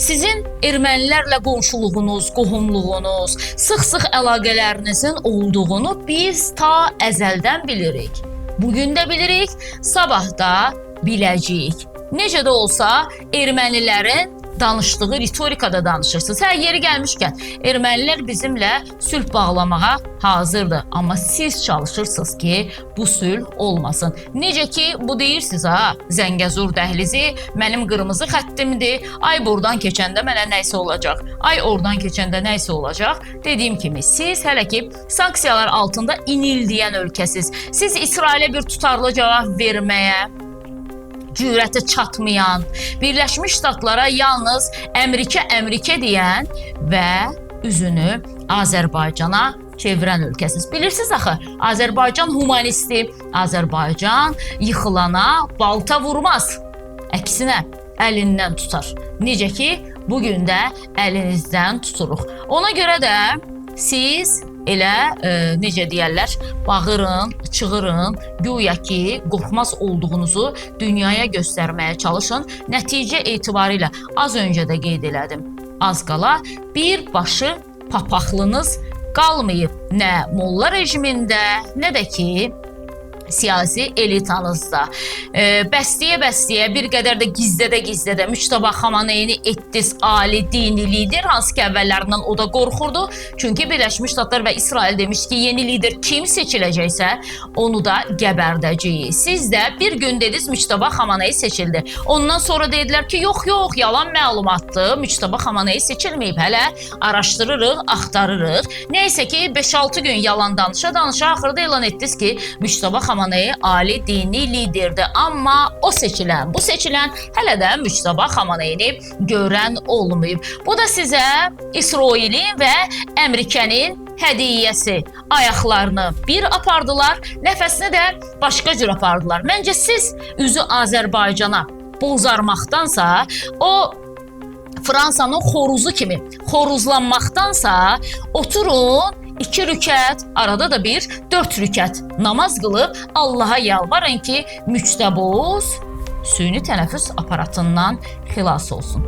Sizin ermənilərlə qonşuluğunuz, qohumluğunuz, sıx-sıx əlaqələrinizin olduğunu biz ta əzəldən bilirik. Bugün də bilirik, sabah da biləcəyik. Necə də olsa ermənilərin danışdığı ritorikada danışırsınız. Hə, yeri gəlmişkən, ermənilər bizimlə sülh bağlamağa hazırdır. Amma siz çalışırsınız ki, bu sülh olmasın. Necə ki, bu deyirsiniz ha, Zəngəzur dəhlizi mənim qırmızı xəttimdir. Ay buradan keçəndə mənə nəsə olacaq. Ay oradan keçəndə nəsə olacaq. Dediyim kimi siz hələ ki sanksiyalar altında inildiyən ölkəsiz. Siz İsrailə bir tutarlı cavab verməyə cürəti çatmayan, Birləşmiş Ştatlara yalnız Əmrikə, Əmrikə deyən və üzünü Azərbaycana çevirən ölkəsiniz. Bilirsiniz axı, Azərbaycan humanisti, Azərbaycan yıxılana balta vurmaz. Əksinə əlindən tutar. Necə ki, bu gün də əlinizdən tuturuq. Ona görə də siz elə necə deyərlər, bağırın, çığırın, güya ki, qorxmaz olduğunuzu dünyaya göstərməyə çalışın. Nəticə etibarilə az öncə də qeyd elədim. Az qala bir başı papaqlınız qalmayıb nə molla rejimində, nə də ki siyasi elitanızda. Bəstəyə-bəstəyə bir qədər də gizlədə-gizlədə Müçtəba Xamaneyini etdiz ali dini lider, hansı ki əvvəllərindən o da qorxurdu. Çünki Birləşmiş Ştatlar və İsrail demişdi ki, yeni lider kim seçiləcəksə, onu da gəbərdəcəyik. Siz də bir gün dediniz Müçtəba Xamaney seçildi. Ondan sonra dedilər ki, yox, yox, yalan məlumatdır. Müçtəba Xamaney seçilməyib. Hələ araşdırırıq, axtarırıq. Neysə ki, 5-6 gün yalan danışa-danışa axırda elan etdiniz ki, Müçtəba Xamaney ali dini liderdir. Amma o seçilən, bu seçilən hələ də Müçtəba Xamaneyini görən olmayıb. Bu da sizə İsrailin və Əmrikənin hədiyyəsi. Ayaqlarını bir apardılar, nəfəsini də başqa cür apardılar. Məncə siz üzü Azərbaycana bozarmaqdansa, o Fransanın xoruzu kimi xoruzlanmaqdansa oturun 2 rükət, arada da bir 4 rükət namaz qılıb Allaha yalvarın ki, müçtəboz süni tənəffüs aparatından xilas olsun.